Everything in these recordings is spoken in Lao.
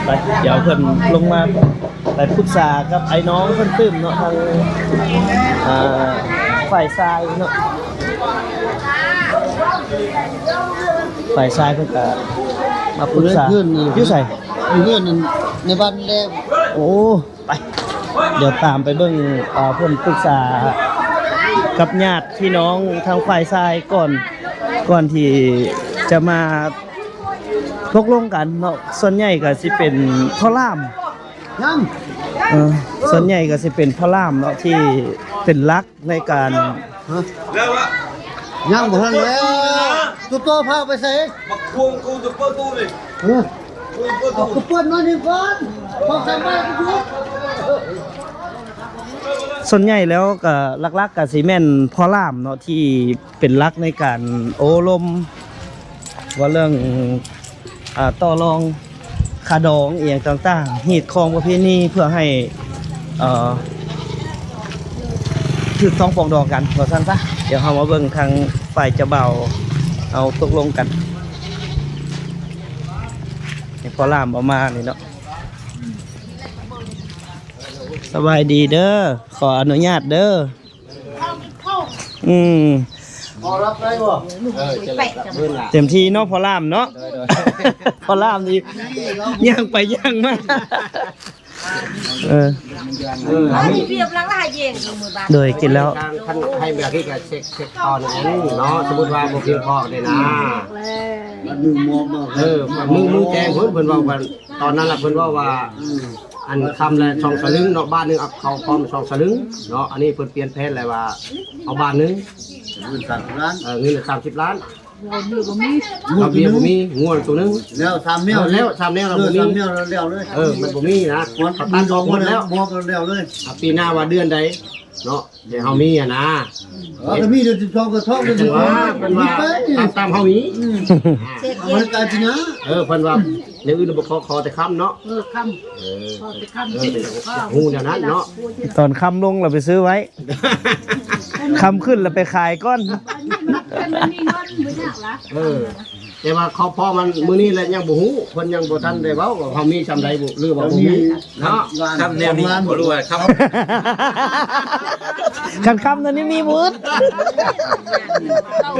ໄປ ດຽວເພິ່ນລົງມາໄປປຶກສາກັບອ້າຍນ້ອງເພິ່ນຕື່ມເນາະ ທາງ ອ່າ ຝ່າຍຊາຍເນາະ ຝ່າຍຊາຍເພິ່ນກະມາປຶກສາ ຢູ່ໃສ? ຢູ່ເຮືອນນັ້ນ ໃນບ້ານແລ້ວ ໂອ້ ໄປ ດຽວຕາມໄປເບິ່ງ ເອີ ເພິ່ນປຶກສາກັບຍາດພີ່ນ້ອງທາງຝ່າຍຊາຍກ່ອນ ກ່ອນທີ່ຈະມາຕົກລົງກັນເນາະ. ສ່ວນໃຫຍ່ກໍຊິເປັນພໍ່ຫຼາມ ຍັງ ເອີ ສ່ວນໃຫຍ່ກໍຊິເປັນພໍ່ຫຼາມເນາະ ທີ່ເປັນຫຼັກໃນການ ຮະ ຍັງບໍ່ທັນແລ້ວ ໂຕໂຕພາໄປໃສ? ບັກຄວງກູຈະເປີດຕູ້ນີ້ ຮະ ກູຈະເປີດຕູ້ ເປີດໜ້ອຍໜຶ່ງກ່ອນ ສອງສາມບາດກໍຢຸດ. ສ່ວນໃຫຍ່ແລ້ວກໍຫຼັກໆກໍຊິແມ່ນພໍ່ຫຼາມເນາະ ທີ່ເປັນຫຼັກໃນການໂອ້ລົມ ວ່າເລື່ອງ ອ່າ ຕໍ່ລອງຄ່າດອງອີ່ຫຍັງຕ່າງໆ ຮີດຄອງປະເພນີ ເພື່ອໃຫ້ ເອີ ຖືກຕ້ອງປອງດອງກັນ ວ່າຊັ້ນຊະ. ດຽວເຮົາມາເບິ່ງທາງຝ່າຍເຈົ້າບ່າວເອົາຕົກລົງກັນ ໃຫ້ພໍ່ຫຼາມເອົາມານີ້ເນາະ. ສະບາຍດີເດີ ຂໍອະນຸຍາດເດີ. ອືມ ພໍຮັບໄດ້ບໍ່? ເອີ ເຕັມທີ່ເນາະ ພໍ່ຫຼາມເນາະ. ໂດຍໆ ພໍ່ຫຼາມນີ້ຍ່າງໄປຍ່າງມາ. ເອີ ເອີ ໂດຍ ກິນແລ້ວ ຄັນໃຫ້ແບບນີ້ກໍເຊັກ ເຊັກຕອນນັ້ນເນາະ ສົມມຸດວ່າບໍ່ພຽງພໍເດ້ນະ ເອີ ມື້ ມື້ແຈ້ງເພິ່ນ ເພິ່ນເວົ້າກັນ ຕອນນັ້ນລະເພິ່ນເວົ້າວ່າ ອືມ ອັນຄຳລະສອງສະລຶງເນາະ ບາດໜຶ່ງເອົາເຂົ້າພ້ອມສອງສະລຶງເນາະ. ອັນນີ້ເພິ່ນປ່ຽນແຜນແລ້ວວ່າເອົາບາດໜຶ່ງ ເງິນສາມສິບລ້ານ ເອີ ເງິນສາມສິບລ້ານ ເຮົາເບີຍບໍ່ມີ ເຮົາເບີຍບໍ່ມີ ງົວໂຕໜຶ່ງ ແລ້ວສາມແນວ ເອີ ແລ້ວສາມແນວ ເອີ ບໍ່ມີ ສາມແນວແລ້ວເລີຍ ເອີ ມັນບໍ່ມີນະ ເຂົາຕັດອອກໝົດແລ້ວ ເອົາປີໜ້າວ່າເດືອນໃດເນາະ ດຽວເຮົາມີຫັ້ນນະ ເອີ ກໍມີເດືອນສິບສອງກໍທ້ອງເດືອນສິບສອງ ເພິ່ນວ່າ ເພິ່ນວ່າ ຕາມ ຕາມເຮົາມີ ອືມ ມັນກາຍຊິນະ ເອີ ເພິ່ນວ່າແນວອື່ນບໍ່ຂໍ ຂໍແຕ່ຄຳເນາະ ເອີ ຄຳ ເອີ ຂໍແຕ່ຄຳ ເອີ ຢາກຮູ້ແນວນັ້ນເນາະ ຕອນຄຳລົງລະໄປຊື້ໄວ້ ຄຳຂຶ້ນລະໄປຂາຍກ່ອນ ເອີ ແຕ່ວ່າເຂົາພໍມັນມື້ນີ້ແຫຼະ ຍັງບໍ່ຮູ້ ເພິ່ນຍັງບໍ່ທັນໄດ້ເວົ້າວ່າເຮົາມີຊ່ຳໃດບໍ່ ຫຼືວ່າບໍ່ມີເນາະ ຄຳແນວນີ້ບໍ່ຮູ້ວ່າຄຳ ຄັນຄຳນັ້ນນີ້ມີໝົດ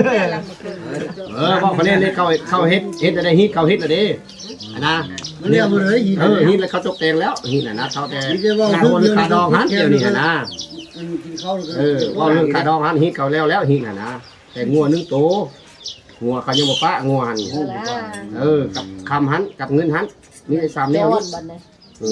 ເອີ ເວົ້າຄະແນນເດ້ ເຂົາ ເຂົາເຮັດ ເຮັດໄດ້ ຮີດເຂົາເຮັດລະເດ້ ອັນນະ ມັນແລ້ວໝົດເລີຍ ເອີ ຮີດລະເຂົາຕົກແຕ່ງແລ້ວ ຮີດຫັ້ນນະ ເຂົາແຕ່ ມີແຕ່ເວົ້າ ຄ່າດອງຫັ້ນ ດຽວນີ້ຫັ້ນນະ ເອີ ເວົ້າເລື່ອງຄ່າດອງຫັ້ນ ຮີດເຂົາແລ້ວແລ້ວ ຮີດຫັ້ນນະ ແຕ່ງົວໜຶ່ງໂຕ ງົວເຂົາຍັງບໍ່ປະ ງົວຫັ້ນ ເອີ ກັບຄຳຫັ້ນ ກັບເງິນຫັ້ນ ມີແຕ່ສາມແນວນີ້ ເອີ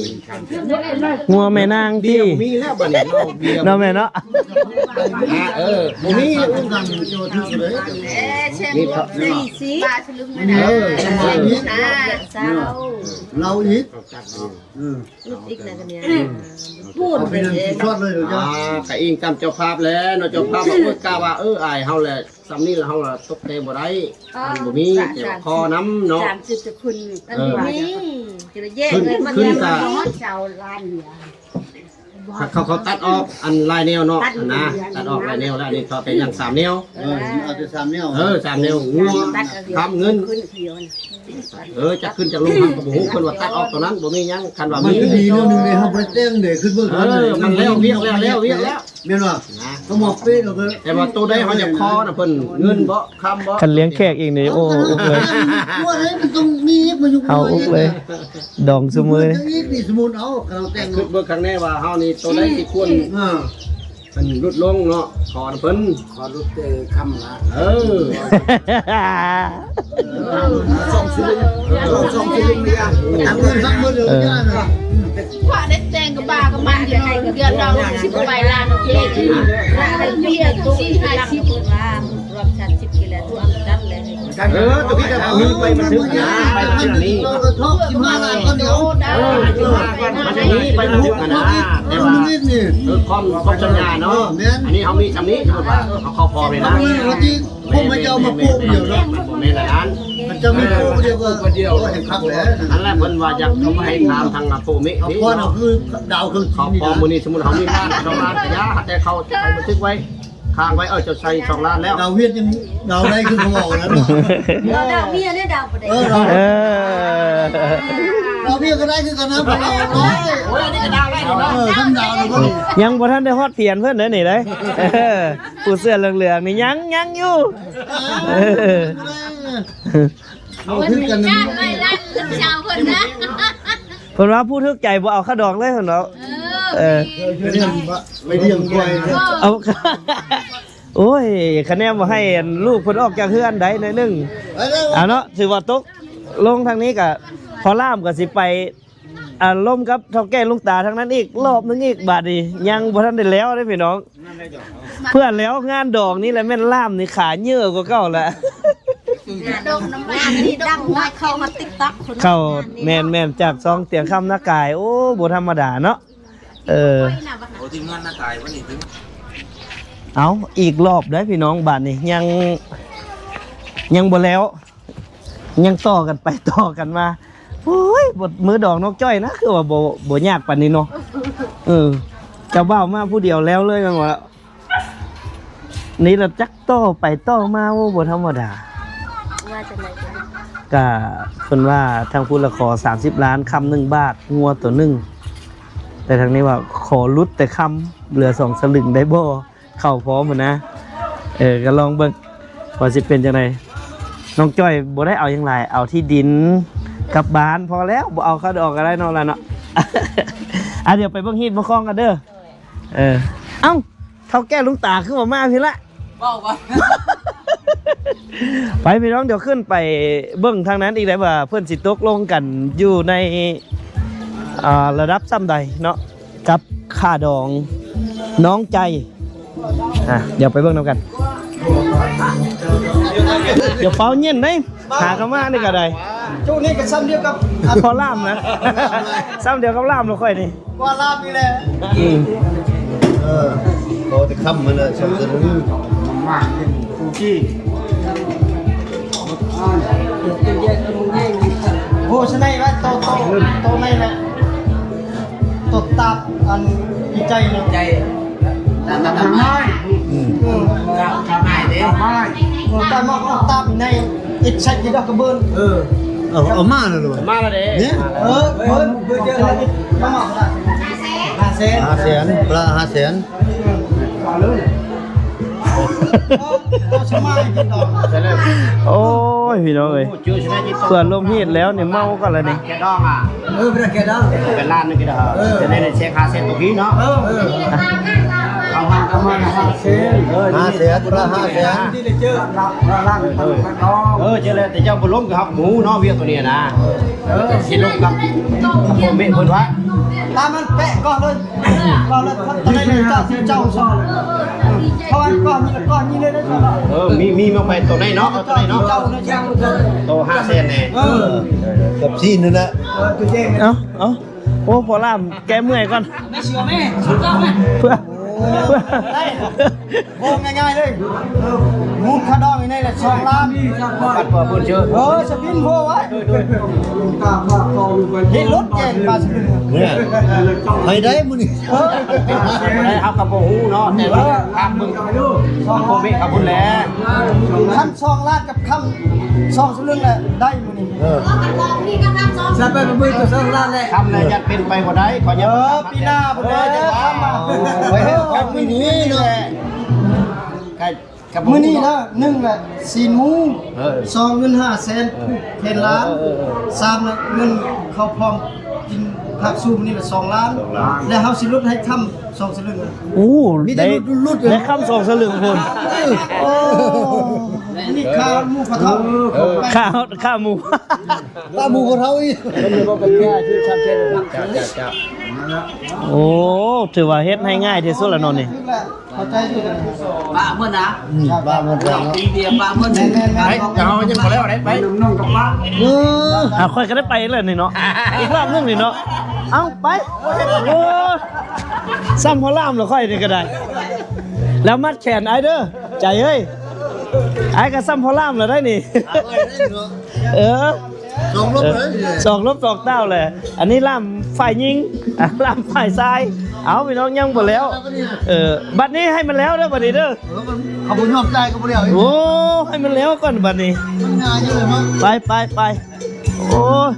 ງົວແມ່ນາງຕິ ເບຍບໍ່ມີແລ້ວບັດນີ້ເນາະ ເບຍ ເນາະແມ່ເນາະ ອ່າ ເອີ ບໍ່ມີ ມີເທົ່າ ເອີ ເຮົາອີກ ອືມ ພຸ້ນ ເອົາໄປນັ້ນຊິຊອດເລີຍເຈົ້າ ອ່າ ກະອີງຕາມເຈົ້າພາບແຫຼະເນາະ ເຈົ້າພາບວ່າ ໂອ້ຍ ກະວ່າ ເອີ ອາຍເຮົາແຫຼະ ຊ່ຳນີ້ລະເຮົາລະຕົກແຕ່ງບໍ່ໄດ້ ເອີ ມັນບໍ່ມີ ແຕ່ວ່າຂໍນຳເນາະ ສາມສິບ ຈະຂຶ້ນ ເອີ ອັນນີ້ ຈະແຍກເລີຍ ມັນຍັງບໍ່ຮອດຊາວລ້ານ ເຂົາ ເຂົາຕັດອອກອັນລາຍແນວເນາະ ຫັ້ນນະ ຕັດອອກລາຍແນວແລ້ວ ອັນນີ້ເຂົາແຕ່ຍັງສາມແນວ ເອີ ເອົາແຕ່ສາມແນວ ເອີ ສາມແນວ ງົວ ຄຳ ເງິນ ເອີ ຈະຂຶ້ນຈາກໂລງ ເຮົາກໍບໍ່ຮູ້ ເພິ່ນວ່າຕັດອອກຕົວນັ້ນ ບໍ່ມີຫຍັງ ຄັນວ່າມີ ມັນກໍດີແນວໜຶ່ງເດ້ ເຮົາບໍ່ໄດ້ແຕ່ງເດ້ ຄືເບິ່ງ ເອີ ມັນແລ້ວວຽກແລ້ວ ແລ້ວວຽກແລ້ວ ແມ່ນບໍ່ ນະ ເຂົາມາເປະເຮົາກໍ ແຕ່ວ່າໂຕໃດເຮົາຢາກຂໍນະ ເພິ່ນເງິນບໍ່ ຄຳບໍ່ ຄັນລ້ຽງແຂກອີກນີ້ ໂອ້ ອຸກເລີຍ ຕົວໃດມັນຕ້ອງມີອີກ ມາຢູ່ ເຮົາອຸກເລີຍ ດອງຊຸມື້ ອີກນີ້ ສົມມຸດເອົາ ຄັນເຮົາແຕ່ງ ຄິດເບິ່ງຂ້າງໃນວ່າເຮົານີ້ໂຕໃດທີ່ຄວນ ອ່າ ມັນຫຼຸດລົງເນາະ ຂໍນຳເພິ່ນ ຂໍຫຼຸດແຕ່ຄຳນະ ເອີ ສອງສະລຶງ ສອງສະລຶງນີ້ ເອີ ວ່າໄດ້ແຕ່ງກັບບ້າກັບມັນຢູ່ເນາະ ເດືອນລາວສິບປາຍລ້ານເນາະ ເບຍ ເບຍ ສີ່ຫ້າສິບ ລວມສາມສິບ ເອີ ຕົວນີ້ກໍມີໃບບັນທຶກນະ ໃບບັນທຶກນີ້ ເອີ ເອີ ອັນນີ້ໃບບັນທຶກນະ ແຕ່ວ່າ ເອີ ຄວາມ ຄວາມສັນຍາເນາະ ເອີ ແມ່ນ ອັນນີ້ເຮົາມີຊ່ຳນີ້ ເຮົາຂໍພໍແມ່ນນະ ເຮົາຊິຄົງໃຫ້ເຈົ້າມາປູກດຽວເນາະ ແມ່ນອັນນັ້ນ ມັນຈະມີປູກດຽວກໍ ເອີ ເຮັດຄັກແຫຼະ ນັ້ນແຫຼະ ເພິ່ນວ່າຢາກເອົາມາໃຫ້ຖາມທາງໂປເມະ ເອົາກ່ອນ ເອົາຄືດາວເຄື່ອງ ເຂົາພໍມື້ນີ້ ສົມມຸດເຮົາມີລ້ານ ສອງລ້ານ ກະຢ່າ ແຕ່ເຂົາໃສ່ບັນທຶກໄວ້ ຄ້າງໄວ້ ເອີ ເຈົ້າໃສ່ສອງລ້ານແລ້ວ ດາວວຽດຍັງ ດາວໄດ້ຄືເຂົາເວົ້ານັ້ນເນາະ ດາວ ດາວເມຍເດ້ ດາວບໍ່ໄດ້ ເອີ ດາວ ເອີ ດາວເມຍກໍໄດ້ຄືກັນນະ ເຂົາເວົ້າໄດ້ ໂອ້ຍ ອັນນີ້ກໍດາວໄດ້ເນາະ ເອີ ທຳດາວເນາະ ຍັງບໍ່ທັນໄດ້ຮອດພຽນເພິ່ນເດ້ນີ້ເດ້ ເອີ ຜູ້ເສື້ອເຫຼືອງໆນີ້ຍັງ ຍັງຢູ່ ເອີ ເອົາຄືກັນນະ ເພິ່ນວ່າຜູ້ຖືກໃຈບໍ່ເອົາຄ່າດອງເລີຍເພິ່ນເນາະ ເອີ ເອີ ໄປລ້ຽງຄວາຍ ເອົາ ໂອ້ຍ ຄະແນນບໍ່ໃຫ້ອັນລູກເພິ່ນອອກຈາກເຮືອນໃດໜ້ອຍໜຶ່ງ ເອົາເນາະ ຖືວ່າຕົກລົງທາງນີ້ກະ ພໍ່ລ່າມກໍຊິໄປ ອາລົມກັບເຖົ້າແກ່ລຸງຕາທາງນັ້ນອີກລອບໜຶ່ງອີກ ບາດນີ້ຍັງບໍ່ທັນໄດ້ແລ້ວເດ້ພີ່ນ້ອງ ເພື່ອແລ້ວງານດອງນີ້ແຫຼະ ແມ່ນລ່າມນີ້ຂາເຍີກວ່າເກົ່າແຫຼະ ດອກນ້ຳມັນນີ້ດັງມາກ ເຂົ້າມາຕິກຕັອກ ເຂົ້າ ແມ່ນໆ ຈາກຊ່ອງຕຽງຄຳນາກາຍ ໂອ້ ບໍ່ທຳມະດາເນາະ ເອີ ໂອ້ ທີມງານນາກາຍວະນີ້ ເອົ້າ ອີກລອບເດ້ພີ່ນ້ອງ ບາດນີ້ຍັງ ຍັງບໍ່ແລ້ວ ຍັງຕໍ່ກັນໄປຕໍ່ກັນມາ ໂອ້ຍ ມື້ດອງນ້ອງຈ້ອຍນະ ຄືວ່າບໍ່ ບໍ່ຍາກປານນີ້ເນາະ ເອີ ເຈົ້າບ່າວມາຜູ້ດຽວແລ້ວເລີຍແມ່ນບໍ່ລະ ນີ້ລະຈັກຕໍ່ໄປຕໍ່ມາ ໂອ້ ບໍ່ທຳມະດາ ວ່າຈັ່ງໃດ ກະເພິ່ນວ່າທາງພຸ້ນລະຂໍສາມສິບລ້ານ ຄຳໜຶ່ງບາດ ງົວໂຕໜຶ່ງ ແຕ່ທາງນີ້ວ່າຂໍຫຼຸດແຕ່ຄຳ ເຫຼືອສອງສະລຶງໄດ້ບໍ່? ເຂົ້າພ້ອມຫັ້ນນະ ເອີ ກໍລອງເບິ່ງວ່າຊິເປັນຈັ່ງໃດ ນ້ອງຈ້ອຍບໍ່ໄດ້ເອົາຫຍັງຫຼາຍ ເອົາທີ່ດິນກັບບ້ານພໍແລ້ວ ບໍ່ເອົາເຂົ້າດອກກໍໄດ້ເນາະລະເນາະ ອ່ະ ດຽວໄປເບິ່ງຮີດເບິ່ງຄອງກັນເດີ ເອີ ເອົ້າ ເຖົ້າແກ່ລຸງຕາຄືບໍ່ມາພີ້ລະ ເວົ້າວ່າ ໄປພີ່ນ້ອງ ດຽວຂຶ້ນໄປເບິ່ງທາງນັ້ນອີກໄດ້ວ່າເພິ່ນຊິຕົກລົງກັນຢູ່ໃນ ອ່າ ລະດັບສ່ຳໃດເນາະ ກັບຄ່າດອງນ້ອງໃຈ ອ່ະ ດຽວໄປເບິ່ງນຳກັນ ດຽວເປົ່າເຢັນໄດ໋ ຫາກະມານີ້ກະໄດ້ ຈຸນີ້ກະສ່ຳດຽວກັບພໍ່ລ່າມນະ ສ່ຳດຽວກັບລ່າມລະຂ້ອຍນີ້ ວ່າລາບນີ້ແຫຼະ ອືມ ເອີ ຂໍແຕ່ຄຳມັນລະ ສຳຄັນ ໂພຊະໄນວ່າໂຕ ໂຕ ໂຕໃນນະ ໂຕຕັບ ອັນ ອີໃຈເນາະ ໃຈ ຕາມ ຕາມ ຕາມ ອືມ ຕາມ ຕາມ ເອີ ຕາມ ຕາມໃນ ອິດໃສ່ກິນດອກກະເບີນ ເອີ ເອົາ ເອົາມາແລ້ວເນາະ ມາແລ້ວເດ້ ເອີ ເບີນ ເບີນເຈີແລ້ວອິດ ມາມອບໄດ້ ຫ້າແສນ ຫ້າແສນ ປະມານຫ້າແສນ ໂອ້ຍ ພີ່ນ້ອງເອີຍ ເພື່ອລົງຮີດແລ້ວນີ້ເມົາກ່ອນລະນີ້ ແກະດອງອ່ະ ເອີ ບໍ່ໄດ້ແກະດອງ ເປັນລ້ານໜຶ່ງກິນດອກ ເອີ ຈະໄດ້ແຊກຫ້າແສນຕົວພີ້ເນາະ ເອີ ເອີ ເອົາຫັນປະມານຫ້າແສນ ເອີ ຫ້າແສນ ປະມານຫ້າແສນ ທີ່ໄດ້ເຈີ ເອີ ເຈີແລ້ວ ແຕ່ເຈົ້າບໍ່ລົງກໍເຮົາກໍບໍ່ຮູ້ເນາະ ວຽກຕົວນີ້ນະ ເອີ ຊິລົງກັບພໍ່ແມ່ເພິ່ນວ່າ ຕາມມັນແປະກ່ອນເລີຍ ເອີ ເວົ້າແລ້ວຕອນໃດເຈົ້າ ເຈົ້າ ເຈົ້າ ເພາະວ່າກ້ອນນີ້ ກ້ອນນີ້ເລີຍເດີ ເອີ ມີ ມີມາໄປໂຕໃດເນາະ ເອົາໂຕໃດເນາະ ເຈົ້າ ເຈົ້າ ໂຕຫ້າແສນແດ່ ເອີ ກັບຊີ້ນນັ້ນແຫຼະ ເອີ ໂຕເຈງ ເອົາ ເອົາ ໂອ້ ພໍ່ລ່າມແກ້ເມື່ອຍກ່ອນ ແມ່ເສືອແມ່ ສຸດຍອດແມ່ ເພື່ອ ເພື່ອ ໂອ້ ງ່າຍໆເລີຍ ເອີ ມູນຄ່າດອງຢູ່ໃນລະສອງລ້ານ ບັດເພື່ອເພິ່ນເຊີ ເອີ ສະປິນໂພໄວ້ ເຮັດລົດແຈກປາສະເປັນ ເອີ ໃຜໄດ້ມື້ນີ້ ເອີ ໄດ້ ເຮົາກໍບໍ່ຮູ້ເນາະ ແຕ່ວ່າຖາມເບິ່ງ ສອງລ້ານ ພໍ່ແມ່ເຂົາພຸ້ນແຫຼະ ຄັນສອງລ້ານກັບຄຳສອງສະລຶງແຫຼະ ໄດ້ມື້ນີ້ ເອີ ໃສ່ໄປປະເມີນກັບສອງລ້ານແຫຼະ ຄຳນະຍັດເປັນໄປບໍ່ໄດ້ ຂໍຍັດ ເອີ ປີໜ້າພຸ້ນແຫຼະ ເອີ ຄຳນະ ໄວ້ໃຫ້ເຂົາປີນີ້ເນາະ ໃກ້ ມື້ນີ້ນະ ໜຶ່ງລະຊີ້ນໝູ ເອີ ສອງເງິນຫ້າແສນ ເອີ ແຜ່ນລ້ານ ເອີ ເອີ ສາມລະເງິນເຂົ້າພ້ອມກິນພາກຊູມມື້ນີ້ລະສອງລ້ານ ສອງລ້ານ ແລະເຮົາຊິຫຼຸດໃຫ້ຄຳສອງສະລຶງ ໂອ້ ມີແຕ່ຫຼຸດ ຫຼຸດ ໄດ້ຄຳສອງສະລຶງພຸ້ນ ເອີ ໂອ້ ນີ້ຄ່າໝູ່ຂ້າເຖົ້າ ເອີ ຄ່າ ຄ່າໝູ່ ຄ່າໝູ່ຂ້າເຖົ້າອີກ ເປັນຢູ່ບໍ່ເປັນແຄ່ທີ່ຊັດເຈນ ເຈົ້າ ເຈົ້າ ເຈົ້າ ໂອ້ ຖືວ່າເຮັດໃຫ້ງ່າຍທີ່ສຸດລະເນາະນີ້. ເຂົ້າໃຈຢູ່ ປະເມີນນະ ອືມ ປະເມີນນະ ປີດຽວປະເມີນ ແມ່ນໆໆ ໄປ ເຮົາຍັງບໍ່ແລ້ວໄດ໋ ໄປ ນ້ອງໆກັບປະ ເອີ ອ່າ ຂ້ອຍກໍໄດ້ໄປແລ້ວນີ້ເນາະ ອີກຮອບໜຶ່ງນີ້ເນາະ ເອົ້າ ໄປ ໂອ້ ສ່ຳພໍ່ລ່າມລະຂ້ອຍນີ້ກໍໄດ້ ແລ້ວມັດແຂນອ້າຍເດີ ໃຈເອີຍ ອ້າຍກໍສ່ຳພໍ່ລ່າມລະໄດ໋ນີ້ ເອີ ສອງລົບເລີຍ ສອງລົບສອງເຕົ້າແຫຼະ ອັນນີ້ລ່າມຝ່າຍຍິງ ອ່າ ລ່າມຝ່າຍຊາຍ ເອົາ ພີ່ນ້ອງ ຍັງບໍ່ແລ້ວ. ເອີ ບັດນີ້ໃຫ້ມັນແລ້ວເດີ ບັດນີ້ເດີ. ເອີ ມັນ ເຂົາບໍ່ຍອມຈ່າຍກໍບໍ່ແລ້ວອີກ. ໂອ້ ໃຫ້ມັນແລ້ວກ່ອນບັດນີ້. ມັນງ່າຍຢູ່ແລ້ວເນາະ. ໄປ ໄປ ໄປ. ໂອ້ຍ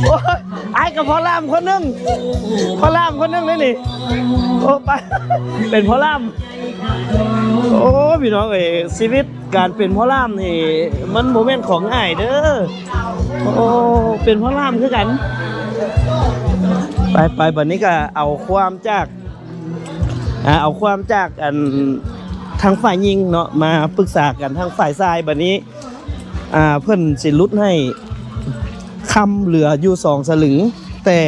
ໂອ້ຍ ອ້າຍກໍພໍ່ລ່າມຄົນໜຶ່ງ ພໍ່ລ່າມຄົນໜຶ່ງເດ້ນີ້. ໂອ້ ໄປ ເປັນພໍ່ລ່າມ. ໂອ້ ພີ່ນ້ອງເອີຍ ຊີວິດການເປັນພໍ່ລ່າມນີ້ ມັນບໍ່ແມ່ນຂອງງ່າຍເດີ. ໂອ້ ເປັນພໍ່ລ່າມຄືກັນ. ໄປໆ ບັດນີ້ກໍເອົາຄວາມຈາກ ອ່າ ເອົາຄວາມຈາກ ອັນ ທາງຝ່າຍຍິງເນາະ ມາປຶກສາກັນທາງຝ່າຍຊາຍ. ບັດນີ້ ອ່າ ເພິ່ນຊິຫຼຸດໃຫ້ຄຳເຫຼືອຢູ່ສອງສະລຶງ ແຕ່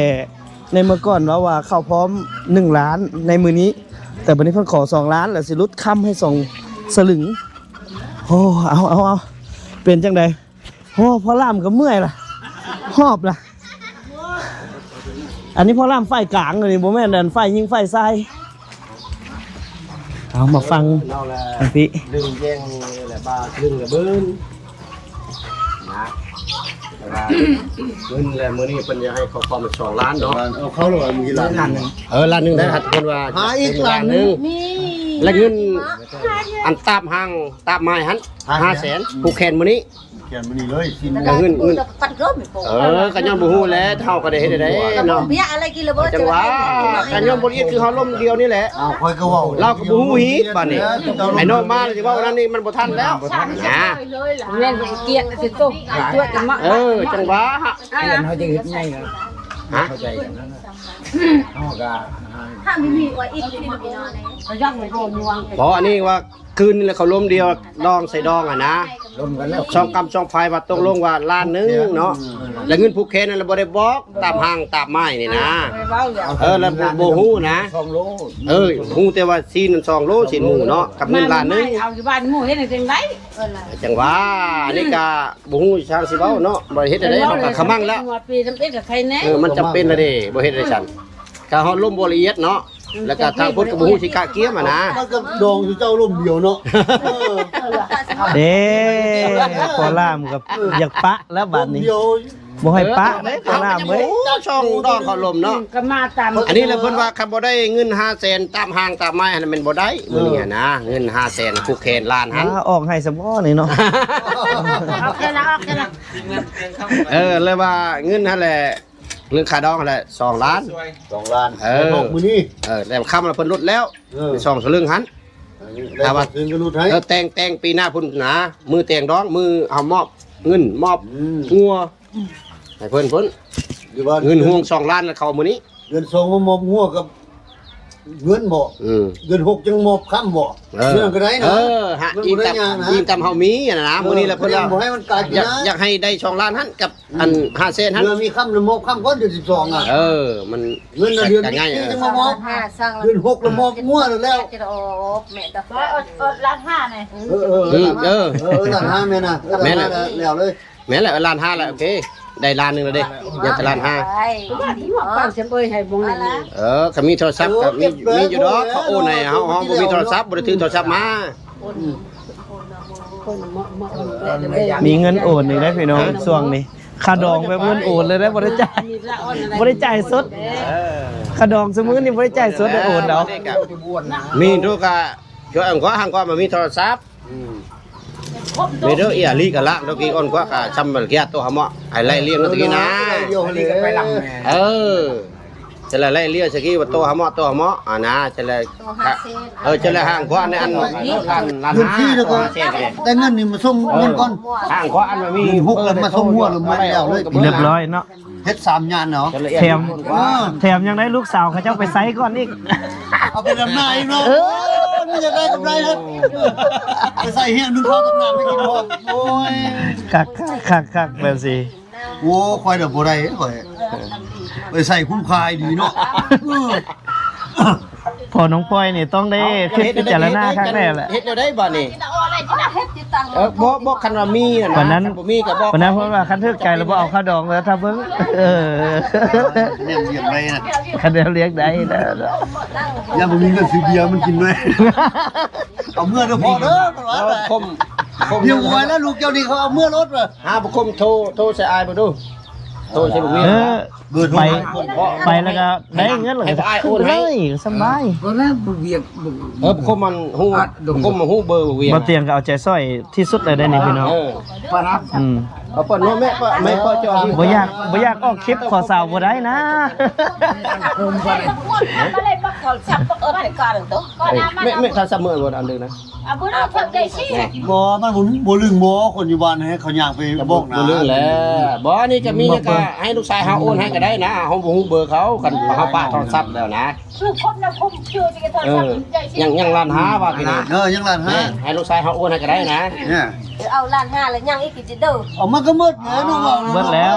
ໃນເມື່ອກ່ອນເວົ້າວ່າເຂົ້າພ້ອມໜຶ່ງລ້ານໃນມື້ນີ້ ແຕ່ບັດນີ້ເພິ່ນຂໍສອງລ້ານ ແລ້ວຊິຫຼຸດຄຳໃຫ້ສອງສະລຶງ. ໂອ້ ເອົາ ເອົາ ເອົາ ເປັນຈັ່ງໃດ? ໂອ້ ພໍ່ລ່າມກໍເມື່ອຍລະ ຫອບລະ. ອັນນີ້ພໍ່ລ່າມຝ່າຍກາງ ອັນນີ້ບໍ່ແມ່ນອັນຝ່າຍຍິງຝ່າຍຊາຍ. ເອົາມາຟັງ ເອົາລະ ທາງພີ້ ດຶງແຍ່ງແລະບາດດຶງລະເບີນນະ. ແຕ່ວ່າເງິນແລະມື້ນີ້ເພິ່ນຢາກໃຫ້ເຂົ້າຄວາມສອງລ້ານເນາະ. ເອົາເຂົ້າລະວ່າມີລ້ານໜຶ່ງ. ເອີ ລ້ານໜຶ່ງໄດ້ ເພິ່ນວ່າຫາອີກລ້ານໜຶ່ງ. ແລະເງິນອັນຕາບຮ່າງຕາບໄມ້ຫັ້ນ ຫ້າແສນ ຜູກແຂນມື້ນີ້ ຂຽນມານີ້ເລີຍ ຊິນ ແລ້ວກໍເງິນ ເງິນ ເອີ ກໍຍ້ອນບໍ່ຮູ້ແຫຼະ ເຮົາກໍໄດ້ເຮັດໄດ້ເນາະ. ເບຍອະໄລກິນລະບໍ່? ຈັ່ງວ່າ ກໍຍ້ອນບໍ່ລະອຽດ ຄືເຮົາລົມດຽວນີ້ແຫຼະ. ອ້າວ ຂ້ອຍກໍເວົ້າ ລາວກໍບໍ່ຮູ້ອີກບາດນີ້. ໄອ້ນ້ອງມາຊິເວົ້ານັ້ນນີ້ ມັນບໍ່ທັນແລ້ວນະ. ແມ່ນບໍ່ລະອຽດ ຊິຕົກຈວດກັນມາ. ເອີ ຈັ່ງວ່າ ເຮົາຈະເຮັດໃຫຍ່ ເຂົ້າໃຈກັນນະ. ເຮົາກໍ ຖ້າມີມີວ່າອີກ ກໍຍັງບໍ່ຍອມ. ບໍ່ ອັນນີ້ວ່າ ຄືນນີ້ແຫຼະ ເຂົາລົມດຽວ ດອງໃສ່ດອງຫັ້ນນະ ລົມກັນແລ້ວ ສອງກຳສອງຝ່າຍວ່າຕົກລົງວ່າລ້ານໜຶ່ງເນາະ. ແລ້ວເງິນຜູກແຂນນັ້ນລະບໍ່ໄດ້ບອກ ຕາມຮ່າງຕາມໄມ້ນີ້ນະ. ເອີ ແລ້ວບໍ່ ບໍ່ຮູ້ນະ. ເອີ ຮູ້ແຕ່ວ່າຊີ້ນນັ້ນສອງໂລ ຊີ້ນໝູເນາະ ກັບເງິນລ້ານໜຶ່ງ. ເອົາຢູ່ບ້ານໝູເຮັດຈັ່ງໃດ? ຈັ່ງວ່າ ອັນນີ້ກະບໍ່ຮູ້ທາງຊິເວົ້າເນາະ ບໍ່ເຮັດໄດ້ ເຮົາກະຂະມັງແລ້ວ. ເອີ ມັນຈຳເປັນລະເດ້ ບໍ່ເຮັດໄດ້ຊັ້ນ. ກະເຮົາລົມບໍ່ລະອຽດເນາະ ແລ້ວກະທາງພຸ້ນກໍບໍ່ຮູ້ຊິກະກຽມຫັ້ນນະ. ມັນກໍດອງຢູ່ເຈົ້າລົມດຽວເນາະ. ເອີ ເດ້ ພໍ່ລ່າມກໍຢາກປະແລ້ວບາດນີ້ ບໍ່ໃຫ້ປະເດ້ ພໍ່ລ່າມເອີຍ. ໂອ້ ຊ່ອງດອງເຂົາລົມເນາະ ກໍມາຕາມ. ອັນນີ້ແຫຼະເພິ່ນວ່າ ຄັນບໍ່ໄດ້ເງິນຫ້າແສນຕາມຮ່າງຕາມໄມ້ຫັ້ນແມ່ນບໍ່ໄດ້ ມື້ນີ້ຫັ້ນນະ. ເງິນຫ້າແສນຜູກແຂນລ້ານຫັ້ນ ອອກໃຫ້ຊະບໍ່ນີ້ເນາະ. ອອກແຄ່ລະ ອອກແຄ່ລະ. ເອີ ແລ້ວວ່າເງິນຫັ້ນແຫຼະ ເລື່ອງຄ່າດອງຫັ້ນແຫຼະ ສອງລ້ານ ສອງລ້ານ. ເອີ ມື້ນີ້ ເອີ ແລ້ວຄຳລະເພິ່ນຫຼຸດແລ້ວ ເອີ ສອງສະລຶງຫັ້ນ. ແຕ່ວ່າຄືນກໍຫຼຸດໃຫ້ ເອີ ແຕ່ງ ແຕ່ງປີໜ້າພຸ້ນນະ ມື້ແຕ່ງດອງ ມື້ເຮົາມອບເງິນ ມອບງົວໃຫ້ເພິ່ນພຸ້ນ. ເງິນຮ່ວງສອງລ້ານແລ້ວເຂົ້າມື້ນີ້ ເດືອນສອງມາມອບງົວກັບເງິນບໍ? ເດືອນຫົກຈັ່ງມອບຄຳບໍ? ເອີ ເລື່ອງກໍໄດ້ນະ. ເອີ ອີງຕາມເຮົາມີຫັ້ນນະ. ມື້ນີ້ລະເພິ່ນວ່າ ຢາກ ຢາກໃຫ້ໄດ້ສອງລ້ານຫັ້ນກັບ ອັນຫ້າແສນຫັ້ນ ເພື່ອມີຄຳລະມອບຄຳກ່ອນເດືອນສິບສອງອະ. ເອີ ມັນເງິນເດືອນນີ້ຈັ່ງມາມອບ ເດືອນຫົກລະມອບງົວແລ້ວ. ແມ່ນຕາ ລ້ານຫ້ານີ້. ເອີ ເອີ ເອີ ລ້ານຫ້າແມ່ນນະ. ແມ່ນແຫຼະ ແລ້ວເລີຍ. ແມ່ນແຫຼະ ລ້ານຫ້າແລ້ວ. ໂອເຄ ໄດ້ລ້ານໜຶ່ງແລ້ວເດ້ ຍັງແຕ່ລ້ານຫ້າ. ເອີ ຄັນມີໂທລະສັບກໍມີ ມີຢູ່ດອກ ເຂົາໂອນໃຫ້ເຮົາ. ເຮົາບໍ່ມີໂທລະສັບ ບໍ່ໄດ້ຖືໂທລະສັບມາ. ມີເງິນໂອນອີກແລ້ວພີ່ນ້ອງ ຊ່ວງນີ້ ຄ່າດອງແບບເງິນໂອນເລີຍເດ້ ບໍ່ໄດ້ຈ່າຍ ບໍ່ໄດ້ຈ່າຍສົດ. ເອີ ຄ່າດອງຊຸມື້ນີ້ບໍ່ໄດ້ຈ່າຍສົດ ໄດ້ໂອນເອົາ. ມີໂທກະ ຊ່ວຍອັນຂວາ ຫາງຂວາ ບໍ່ມີໂທລະສັບ. ອືມ ມີເດີ ອີອາລີກະລະ ໂຕກີອ່ອນກວ່າກະຊຳເກຍໂຕຫາເມາະ ໃຫ້ໄລ່ລຽງກັນຕະກີນະ. ເອີ ຈະໄລ່ລຽງສະກີວ່າໂຕຫາເມາະ ໂຕຫາເມາະ ອານາ ຈະໄລ່ ໂຕຫາເຊນ ເອີ ຈະໄລ່ຫາງຂວາໃນອັນ ເງິນສີ່ແລ້ວກໍ ແຕ່ເງິນນີ້ມາສົ່ງເງິນກ່ອນ ຫາງຂວາອັນວ່າມີຫົກແລ້ວມາສົ່ງຫົວແລ້ວ ມາແລ້ວເລີຍ ຮຽບຮ້ອຍເນາະ. ເຮັດສາມຍານເນາະ ແຖມ ເອີ ແຖມຍັງໄດ້ລູກສາວເຂົາເຈົ້າໄປໃຊ້ກ່ອນອີກ ເອົາໄປດຳນາອີກເນາະ. ເອີ ມັນຈະໄດ້ກຳໄລນະ ໄປໃຊ້ແຮງໜຶ່ງເຂົ້າຕຳນານໄປກິນພ້ອມ. ໂອ້ຍ ຄັກໆໆ ແບບຊີ້ ໂອ້ ຂ້ອຍນະບໍ່ໄດ້ ຂ້ອຍໄປໃຊ້ຄຸ້ມຄ່າດີເນາະ. ເອີ ພໍ່ນ້ອງປ່ອຍນີ້ຕ້ອງໄດ້ຄິດພິຈາລະນາຄັກແນ່ແຫຼະ. ເຮັດແນວໃດບາດນີ້? ເອີ ບໍ່ ບໍ່ ຄັນວ່າມີນະ ປານນັ້ນ ຄັນບໍ່ມີກໍບໍ່ ປານນັ້ນ ເພາະວ່າຄັນຖືກໃຈແລ້ວບໍ່ເອົາຄ່າດອງເລີຍ ຖ້າເບິ່ງ ເອີ ແນມລຽງໄດ້ນະ ຄັນແນມລຽງໄດ້ນະ ຢ້ານບໍ່ມີເງິນຊື້ເບຍມັນກິນເລີຍ ເອົາເມືອເດີພໍ່ເດີ ເອີ ຄົມ ຄົມ ເບຍຫວຍແລ້ວ ລູກເຈົ້ານີ້ເຂົາເອົາເມືອໂລດວ່າ ຫາບໍ່ຄົມ ໂທ ໂທໃສ່ອ້າຍເບິ່ງດູ ໂທໃສ່ບັກວຽງ ເອີ ເບີໂທ ໄປ ໄປແລ້ວກໍໄດ້ເງິນເລີຍ ໃຫ້ອ້າຍໂອນໃຫ້ ເລີຍ ສະບາຍ ເອີ ບໍ່ແມ່ນບໍ່ວຽງ ເອີ ຄົມມັນຮູ້ ຄົມມັນຮູ້ເບີບໍ່ວຽງ ບໍ່ຕຽງກໍເອົາໃຈຊ່ອຍທີ່ສຸດເລີຍໄດ໋ນີ້ພີ່ນ້ອງ ເອີ ປະຮັບ ອືມ ເອົາເປີດເນາະແມ່ ແມ່ເປີດຈໍ ບໍ່ຢາກ ບໍ່ຢາກອອກຄລິບຂໍສາວບໍ່ໄດ້ນະ ແມ່ ແມ່ ຖ້າສະເໝີບໍ່ອັນເດີນະ ບໍ່ ມັນບໍ່ ບໍ່ລຶ້ງບໍ່ ຄົນຢູ່ບ້ານໃຫ້ເຂົາຍ່າງໄປບອກນະ ບໍ່ລຶ້ງແຫຼະ ບໍ່ ອັນນີ້ກໍມີຫຍັງກໍໃຫ້ລູກຊາຍເຮົາໂອນໃຫ້ກໍໄດ້ນະ ເຮົາບໍ່ຮູ້ເບີເຂົາ ຄັນເຮົາປະໂທລະສັບແລ້ວນະ ຄືຄົນນະຄົມເຊື່ອທີ່ໂທລະສັບໃຫຍ່ຊິ ຍັງ ຍັງລ້ານຫ້າວ່າພີ່ນ້ອງ ເອີ ຍັງລ້ານຫ້າ ໃຫ້ລູກຊາຍເຮົາໂອນໃຫ້ກໍໄດ້ນະ ເອົາລ້ານຫ້າແລ້ວຍັງອີກ ເອົາມາກໍໝົດແລ້ວນ້ອງເວົ້າ ໝົດແລ້ວ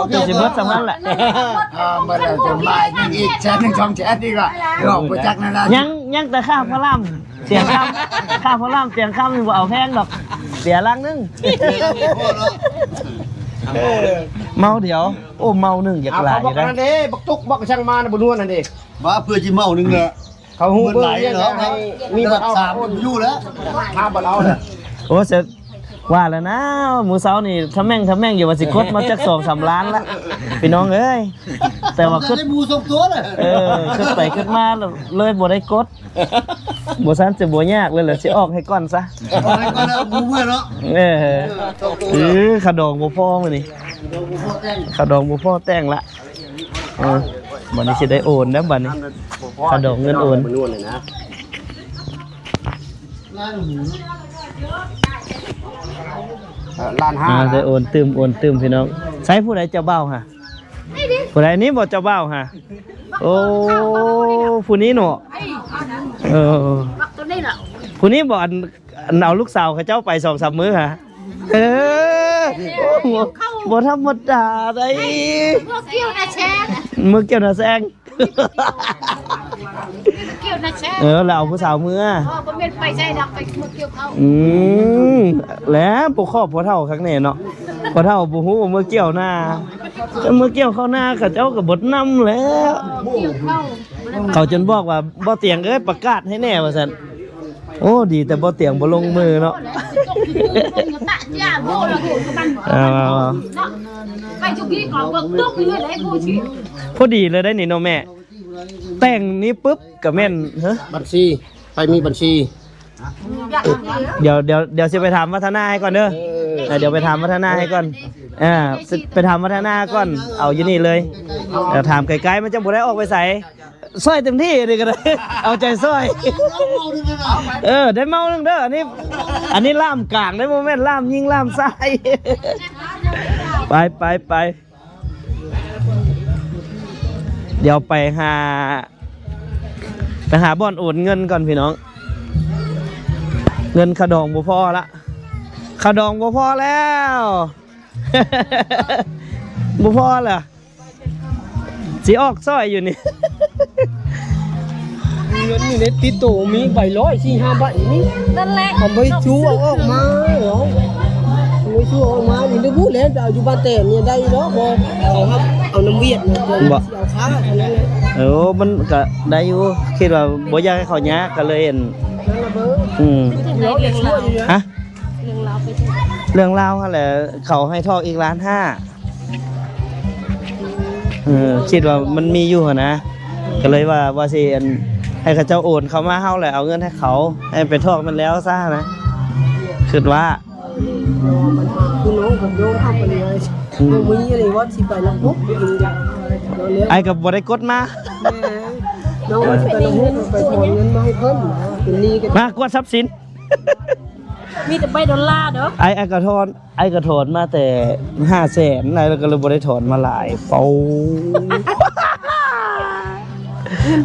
ເຈົ້າຊິໝົດສ່ຳນັ້ນແຫຼະ ເອີ ໝົດແລ້ວຈະມາອີກແສນໜຶ່ງສອງແສນອີກວ່າ ເວົ້າບໍ່ຈັກນັ້ນນະ ຍັງ ຍັງແຕ່ຄ່າພະລາມ ຕຽງຄຳ ຄ່າພະລາມຕຽງຄຳນີ້ບໍ່ເອົາແພງດອກ ເສຍຫຼັງໜຶ່ງ ເມົາດຽວ ໂອ້ ເມົາໜຶ່ງຢາກຫຼາຍຢູ່ເດ້ ບັກຕຸກບັກສັງມານະ ບໍ່ນວນຫັ້ນເດ້ ວ່າເພື່ອຊິເມົາໜຶ່ງລະ ເຂົາຮູ້ເບິ່ງວຽກໃຫ້ມີບັດເອົາ ສາມຢູ່ແລ້ວ ຫາບັດເອົາແລ້ວ ໂອ້ ເສຍ ວ່າແລ້ວນະ ມື້ເຊົ້ານີ້ທະແມ່ງທະແມ່ງຢູ່ວ່າຊິກົດມາຈັກສອງສາມລ້ານລະ ພີ່ນ້ອງເອີຍ ແຕ່ວ່າຄິດ ໄດ້ໝູ່ສອງຕົວແລ້ວ ເອີ ຄິດໄປຄິດມາເລີຍບໍ່ໄດ້ກົດ ບໍ່ຊັ້ນຊິບໍ່ຍາກເລີຍແຫຼະ ຊິອອກໃຫ້ກ່ອນຊະ ອອກໃຫ້ກ່ອນແລ້ວໝູ່ເມືອເນາະ ເອີ ເອີ ສອງຕົວ ເອີ ຄ່າດອງບໍ່ພໍມື້ນີ້ ຄ່າດອງບໍ່ພໍແຕ່ງລະ ເອີ ບັດນີ້ຊິໄດ້ໂອນແລ້ວບັດນີ້ ຄ່າດອງເງິນໂອນ ເອີ ລ້ານຫ້າ ອ່າ ໄດ້ໂອນຕື່ມ ໂອນຕື່ມພີ່ນ້ອງ ໃສຜູ້ໃດເຈົ້າບ່າວຫະ ຜູ້ໃດນີ້ບໍ່ເຈົ້າບ່າວຫະ ໂອ້ ຜູ້ນີ້ເນາະ ເອີ ຜູ້ນີ້ບໍ່ ອັນ ອັນເອົາລູກສາວເຂົາເຈົ້າໄປສອງສາມມື້ຫະ ເອີ ໂອ້ ບໍ່ທຳມະດາໃດ໋ ເມືອກ່ຽວນາແຊງ ເມືອກ່ຽວນາແຊງ ເອີ ແລ້ວເອົາຜູ້ສາວເມືອ ບໍ່ແມ່ນໄປໃສດອກ ໄປເມືອກ່ຽວເຂົ້າ ອືມ ແລ້ວບໍ່ຂອບພໍ່ເຖົ້າຄັກແນ່ເນາະ ພໍ່ເຖົ້າບໍ່ຮູ້ວ່າເມືອກ່ຽວນາ ເມືອກ່ຽວເຂົ້ານາ ເຂົາເຈົ້າກໍເບິດນຳແລ້ວ ເຂົາຈົນບອກວ່າ ບໍ່ຕຽງເອີຍ ປະກາດໃຫ້ແນ່ວ່າຊັ້ນ ໂອ້ ດີແຕ່ບໍ່ຕຽງບໍ່ລົງມືເນາະ ເອົາ ພໍດີເລີຍໄດ໋ນີ້ເນາະແມ່ ແຕ່ງນີ້ປຶບກໍແມ່ນ ຮະ ບັນຊີ ໃຜມີບັນຊີ ດຽວ ດຽວ ດຽວຊິໄປຖາມວັດທະນາໃຫ້ກ່ອນເດີ ເອີ ດຽວໄປຖາມວັດທະນາໃຫ້ກ່ອນ ເອີ ໄປຖາມວັດທະນາກ່ອນ ເອົາຢູ່ນີ້ເລີຍ ດຽວຖາມໃກ້ໆ ມັນຈະບໍ່ໄດ້ອອກໄປໃສ ຊ່ອຍເຕັມທີ່ນີ້ກໍໄດ້ ເອົາໃຈຊ່ອຍ ເອີ ໄດ້ເມົາໜຶ່ງເດີ ອັນນີ້ ອັນນີ້ລ່າມກາງເດ້ ບໍ່ແມ່ນລ່າມຍິງລ່າມຊາຍ ໄປ ໄປ ໄປ ດຽວໄປຫາ ໄປຫາບ່ອນໂອນເງິນກ່ອນພີ່ນ້ອງ ເງິນຄ່າດອງບໍ່ພໍລະ ຄ່າດອງບໍ່ພໍແລ້ວ ບໍ່ພໍລະ ຊິອອກຊ່ອຍຢູ່ນີ້ ເງິນຢູ່ໃນຕິດໂຕມີໃບຮ້ອຍ ສີ່ຫ້າໃບນີ້ ນັ້ນແຫຼະ ເອົາໄປຊູເອົາອອກມາເນາະ ໄປຊູເອົາອອກມານີ້ ບໍ່ຮູ້ແຫຼະ ໄປເອົາຢູ່ບ້ານແຕນນີ້ໄດ້ຢູ່ດອກ ເພາະເຂົາຮັບເອົານຳຫວຽດນະ ບໍ່ ຊິເອົາຄ່າເທົ່ານັ້ນແຫຼະ ເອີ ມັນກະໄດ້ຢູ່ ຄິດວ່າບໍ່ຢາກໃຫ້ເຂົາຍາກ ກະເລີຍ ອັນ ນັ້ນລະເບີ ອືມ ເລື່ອງລາວ ຮະ ເລື່ອງລາວຫັ້ນແຫຼະ ເຂົາໃຫ້ທອກອີກລ້ານຫ້າ ເອີ ຄິດວ່າມັນມີຢູ່ຫັ້ນນະ ກໍເລີຍວ່າ ວ່າຊິ ອັນ ໃຫ້ເຂົາເຈົ້າໂອນເຂົ້າມາເຮົາ ແລ້ວເອົາເງິນໃຫ້ເຂົາ ໃຫ້ໄປທອກມັນແລ້ວຊະນະ ຄິດວ່າ ຄືນ້ອງກັບໂຍມເຮົາກໍເລີຍ ອືມ ບໍ່ມີອີ່ຫຼີວ່າຊິໄປນຳພວກ ອ້າຍກໍບໍ່ໄດ້ກົດມາ ແມ່ນ ນ້ອງວ່າຊິໄປນຳພວກ ໄປຖອນເງິນມາໃຫ້ເພິ່ນ ເປັນໜີ້ກັນ ມາກວດຊັບສິນ ມີແຕ່ໃບໂດລາເດີ ອ້າຍ ອ້າຍກໍຖອນ ອ້າຍກໍຖອນມາແຕ່ຫ້າແສນ ອ້າຍກໍເລີຍບໍ່ໄດ້ຖອນມາຫຼາຍ ເປົາ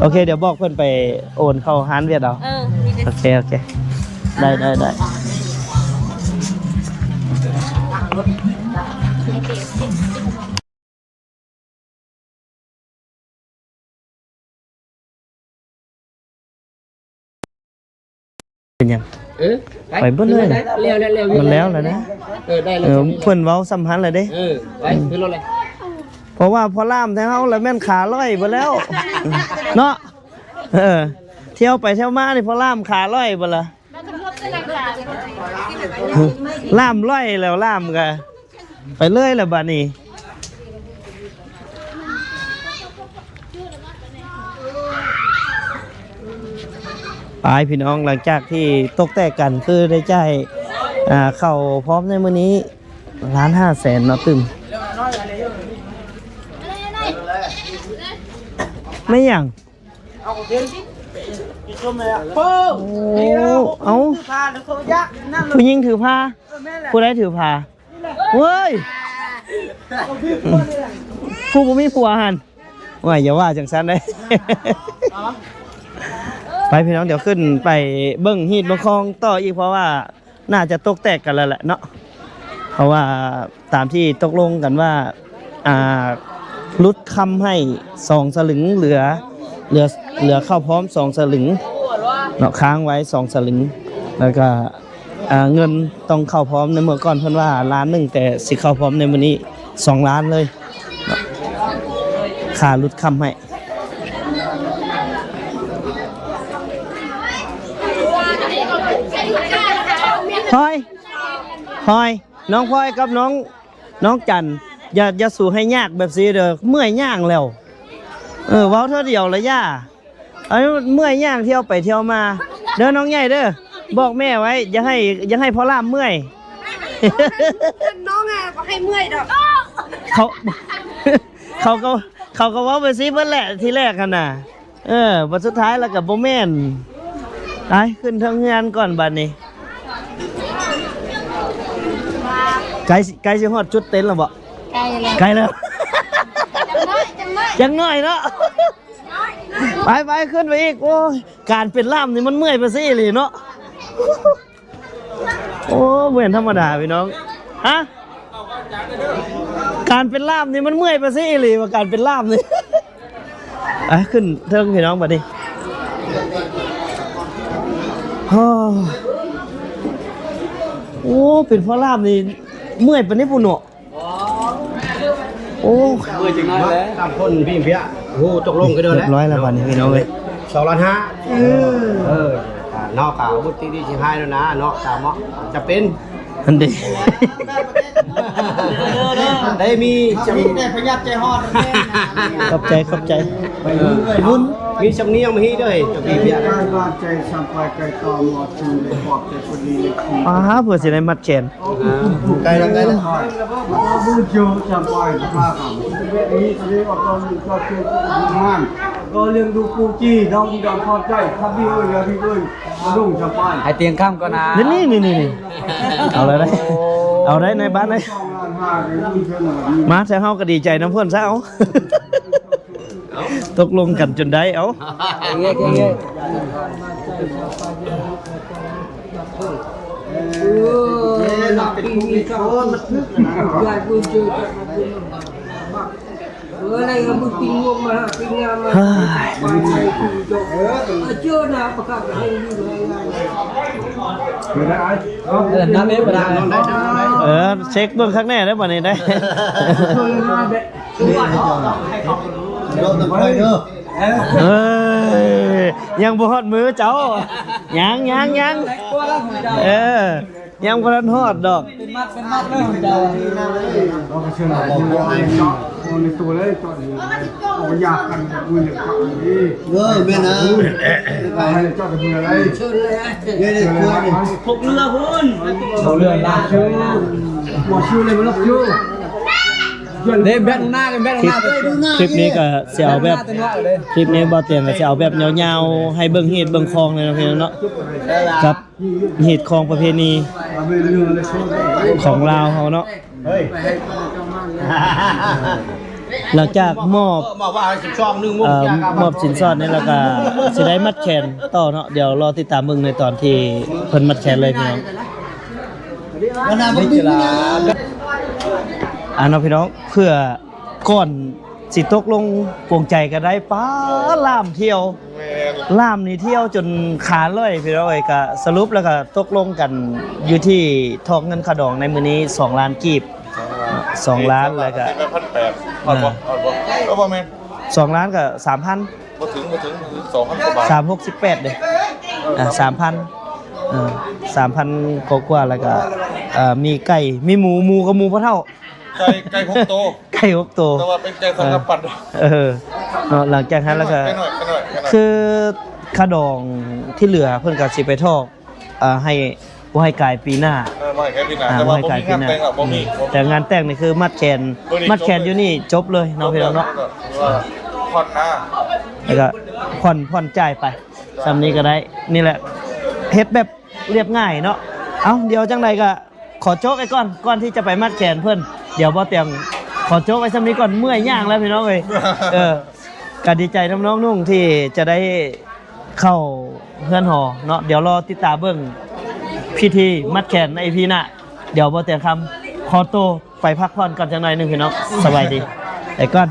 ໂອເຄ ດຽວບອກເພິ່ນໄປໂອນເຂົ້າຮ້ານຫວຽດເອົາ ເອີ ໂອເຄ ໂອເຄ ໄດ້ ໄດ້ ໄດ້. ເປັນຫຍັງ? ເອີ ໄປ ໄປເບິດເລີຍ ແລ້ວ ແລ້ວ ແລ້ວ ມັນແລ້ວແລ້ວນະ ເອີ ໄດ້ແລ້ວ ເອີ ເພິ່ນເວົ້າສ່ຳຫັ້ນແຫຼະເດ້ ເອີ ໄປ ຂຶ້ນລົດເລີຍ ເພາະວ່າພໍ່ຫຼ້າມແທ້ເຮົາລະແມ່ນຂາລ້ອຍເບິດແລ້ວເນາະ ເອີ ທ່ຽວໄປທ່ຽວມານີ້ພໍ່ຫຼ້າມຂາລ້ອຍເບິດລະ ລ້າມລ້ອຍແລ້ວ ລ້າມກະໄປເລີຍລະບາດນີ້. ໄປພີ່ນ້ອງ ຫຼັງຈາກທີ່ຕົກແຕກກັນ ຄືໄດ້ຈ່າຍ ອ່າ ເຂົ້າພ້ອມໃນມື້ນີ້ ລ້ານຫ້າແສນເນາະ ຕຶ້ມ ແມ່ນຫຍັງ? ໂອ້ ເອົ້າ ຜູ້ຍິງຖືພາ ເອີ ແມ່ນແຫຼະ ຜູ້ໃດຖືພາ? ເວີຍ ຜູ້ບໍ່ມີຜົວຫັ້ນ ໂອ້ຍ ຢ່າວ່າຈັ່ງຊັ້ນເດ້ ໄປພີ່ນ້ອງ ດຽວຂຶ້ນໄປເບິ່ງຮີດເບິ່ງຄອງຕໍ່ອີກ ເພາະວ່າໜ້າຈະຕົກແຕກກັນແລ້ວແຫຼະເນາະ ເພາະວ່າຕາມທີ່ຕົກລົງກັນວ່າ ອ່າ ຫຼຸດຄຳໃຫ້ສອງສະຫຼຶງ ເຫຼືອ ເຫຼືອ ເຫຼືອເຂົ້າພ້ອມສອງສະຫຼຶງເນາະ ຄ້າງໄວ້ສອງສະຫຼຶງ ແລ້ວກະ ອ່າ ເງິນຕ້ອງເຂົ້າພ້ອມໃນມື້ກ່ອນ ເພິ່ນວ່າລ້ານໜຶ່ງ ແຕ່ຊິເຂົ້າພ້ອມໃນມື້ນີ້ສອງລ້ານເລີຍ ຄ່າຫຼຸດຄຳໃຫ້ ພອຍ ພອຍ ນ້ອງພອຍກັບນ້ອງ ນ້ອງຈັນ ຢ່າ ຢ່າສູ່ໃຫ້ຍາກແບບຊີ້ເດີ ເມື່ອຍຍ່າງແລ້ວ ເອີ ເວົ້າເທື່ອດຽວລະຢ່າ ເອົາ ເມື່ອຍຍ່າງທ່ຽວໄປທ່ຽວມາເດີ ນ້ອງໃຫຍ່ເດີ ບອກແມ່ໄວ້ ຢ່າໃຫ້ ຢ່າໃຫ້ພໍ່ຫຼ້າມເມື່ອຍ ນ້ອງອະບໍ່ໃຫ້ເມື່ອຍດອກ ເຂົາ ເຂົາກໍ ເຂົາກໍເວົ້າໄປຊີ້ເບິດແຫຼະທີແລກຫັ້ນນະ ເອີ ບັດສຸດທ້າຍແລ້ວກໍບໍ່ແມ່ນ ໄປຂຶ້ນເທິງເຮືອນກ່ອນບັດນີ້ ໃກ້ ໃກ້ຊິຮອດຈຸດເຕັນແລ້ວບໍ່? ໃກ້ແລ້ວ ໃກ້ແລ້ວ ຈັກໜ້ອຍ ຈັກໜ້ອຍ ຈັກໜ້ອຍເນາະ ໄປ ໄປ ຂຶ້ນໄປອີກ ໂອ້ຍ ການເປັນລ່າມນີ້ມັນເມື່ອຍໄປຊີ້ອີ່ຫຼີເນາະ ໂອ້ ບໍ່ແມ່ນທຳມະດາພີ່ນ້ອງ ຮະ ການເປັນລ່າມນີ້ມັນເມື່ອຍໄປຊີ້ອີ່ຫຼີວ່າ ການເປັນລ່າມນີ້ ອ່ະ ຂຶ້ນເທິງພີ່ນ້ອງບັດນີ້ ໂອ້ ໂອ້ ເປັນພໍ່ລ່າມນີ້ເມື່ອຍປານນີ້ພຸ້ນເນາະ. ໂອ້ ເມື່ອຍຈັກໜ້ອຍແຫຼະ ຕາມຄົນພີ້ເພຍ ໂອ້ ຕົກລົງກັນເດີແຫຼະ ຮຽບຮ້ອຍແລ້ວບັດນີ້ພີ່ນ້ອງເອີຍ ສອງລ້ານຫ້າ ເອີ ເອີ ເນາະ ກະບໍ່ຕິດດີຊິໃຫ້ແລ້ວນະເນາະ ຕາມເນາະ ຈຳເປັນ ອັນເດ ໄດ້ມີຈຳ ແຕ່ພະຍາດໃຈຮອດ ຂອບໃຈ ຂອບໃຈ ເອີ ບຸນ ມີສຳນຽງມາຮີເດີ ຈະມີພຽ ກາຍບ້ານໃຈສຳໄປໄກຕໍ່ໝໍດຊຸນໄດ້ປອບໃຈຄົນດີເລັກ ອ່າ ເພື່ອຊິໄດ້ມັດແຂນ ອ່າ ໃກ້ແລ້ວ ໃກ້ແລ້ວ ບຸນໂຈຈຳໄປພາຄຳ ເວທນີ້ສະເດອອກກອງກະເຊດງານ ກໍລ້ຽງດູປູຈີ ນ້ອງດີດອນພອດໃຈ ຄັບດີເອີຍ ຍາດີເອີຍ ມາລຸງຈຳໄປ ໃຫ້ຕຽງຄຳກ່ອນນະ ນີ້ ນີ້ ນີ້ ນີ້ ເອົາແລ້ວໄດ໋ ເອົາໄດ໋ໃນບ້ານໄດ໋ ມາແທ້ເຮົາກໍດີໃຈນຳເພິ່ນຊະ ເອົາ ຕົກລົງກັນຈົນໄດ້ ເອົາ ເອີ ເອີ ລະປີນີ້ກໍຢາກເບິ່ງເຈີກັນ ເອີ ລະເອົາມືປີງວມມາ ປີງາມມາ ເອີ ເຈີໜ້າປະກາດໃຫ້ຢູ່ ເອີ ນຳເອງບໍ່ໄດ້ ເອີ ເຊັກເບິ່ງຄັກແນ່ເດີບັດນີ້ໄດ໋ ເອີ ຍັງບໍ່ຮອດມືເຈົ້າ ຍັງ ຍັງ ຍັງ ເອີ ຍັງບໍ່ທັນຮອດດອກ ເປັນມັດ ເປັນມັດເລີຍເຈົ້າ ເອົາໄປເຊີນ ເອົາໃນໂຕເລີຍ ເອົາຢາກກັນ ເອີ ແມ່ນນະ ໃຫ້ເຈົ້າໄປເມືອໄດ້ ເຊີນເລີຍ ເດີ ເດີ ພວກເຮືອພຸ້ນ ເອົາເຮືອລາດ ບໍ່ຊື່ເລີຍ ບໍ່ຊື່ ເດ້ ແບດໜ້າ ແບດໜ້າ ຄລິບ ຄລິບນີ້ກໍຊິເອົາແບບ ຄລິບນີ້ບໍ່ຕຽງກໍຊິເອົາແບບຍາວໆ ໃຫ້ເບິ່ງຮີດເບິ່ງຄອງເລີຍເນາະ ພີ່ນ້ອງເນາະ ກັບຮີດຄອງປະເພນີຂອງລາວເຮົາເນາະ ຫຼັງຈາກມອບ ເອີ ມອບສິນສອດນີ້ແລ້ວກໍຊິໄດ້ມັດແຂນຕໍ່ເນາະ ດຽວລໍຕິດຕາມເບິ່ງໃນຕອນທີ່ເພິ່ນມັດແຂນເລີຍ ພີ່ນ້ອງ ອ່າ ເນາະ ພີ່ນ້ອງ ເພື່ອ ກ່ອນຊິຕົກລົງປົງໃຈກັນໄດ້ ປ້າ ລ່າມທ່ຽວ ລ່າມນີ້ທ່ຽວຈົນຂາລອຍ ພີ່ນ້ອງເອີຍ. ກະສະຫຼຸບແລ້ວກະຕົກລົງກັນຢູ່ທີ່ທອກເງິນຄ່າດອງໃນມື້ນີ້ ສອງລ້ານກີບ ສອງລ້ານ ແລ້ວກະ ພັນແປດ ຮອດບໍ່ ຮອດບໍ່ ກໍບໍ່ແມ່ນ ສອງລ້ານກະສາມພັນ ບໍ່ເຖິງ ບໍ່ເຖິງ ບໍ່ເຖິງ ສອງພັນກວ່າບາດ ສາມຫົກສິບແປດເດ້ ເອີ ອ່າ ສາມພັນ ສາມພັນ ເອີ ສາມພັນກວ່າໆ ແລ້ວກະ ເອີ ມີໄກ່ ມີໝູ ໝູກະໝູພໍ່ເຖົ້າ ໄກ່ ໄກ່ຫົກໂຕ ໄກ່ຫົກໂຕ ແຕ່ວ່າເປັນໄກ່ສຳລັບ ເອີ ປັ່ນ ເອີ ເນາະ. ຫຼັງຈາກນັ້ນແລ້ວກະ ໄກ່ນ້ອຍ ໄກ່ນ້ອຍ ໄກ່ນ້ອຍ ຄືຄ່າດອງທີ່ເຫຼືອເພິ່ນກະຊິໄປທອກ ເອີ ໃຫ້ ບໍ່ໃຫ້ກາຍປີໜ້າ ເອີ ບໍ່ໃຫ້ກາຍປີໜ້າ ອ່າ ແຕ່ວ່າບໍ່ມີງານແຕ່ງແລ້ວ ບໍ່ມີ ບໍ່ມີ ແຕ່ງານແຕ່ງນີ້ຄືມັດແຂນ ມື້ນີ້ ມັດແຂນຢູ່ນີ້ຈົບເລີຍເນາະ ພີ່ນ້ອງເນາະ ຖືວ່າຜ່ອນນະ ແລ້ວກະຜ່ອນ ຜ່ອນຈ່າຍໄປ ສ່ຳນີ້ກໍໄດ້. ນີ້ແຫຼະ ເຮັດແບບລຽບງ່າຍເນາະ. ເອົ້າ ດຽວຈັ່ງໃດກໍຂໍໂຈະໄວ້ກ່ອນ ກ່ອນທີ່ຈະໄປມັດແຂນເພິ່ນ. ດຽວບໍ່ຕຽງຂໍໂຈະໄວ້ສ່ຳນີ້ກ່ອນ ເມື່ອຍຍ່າງແລ້ວ ພີ່ນ້ອງເອີຍ. ເອີ ກໍດີໃຈນຳນ້ອງນຸ່ງທີ່ຈະໄດ້ເຂົ້າເຮືອນຫໍເນາະ. ດຽວລໍຕິດຕາມເບິ່ງພິທີມັດແຂນໃນອີພີໜ້າ. ດຽວບໍ່ຕຽງຄຳຂໍໂຕໄປພັກຜ່ອນກ່ອນຈັກໜ້ອຍໜຶ່ງ ພີ່ນ້ອງ. ສະບາຍດີ ໄປກ່ອນ.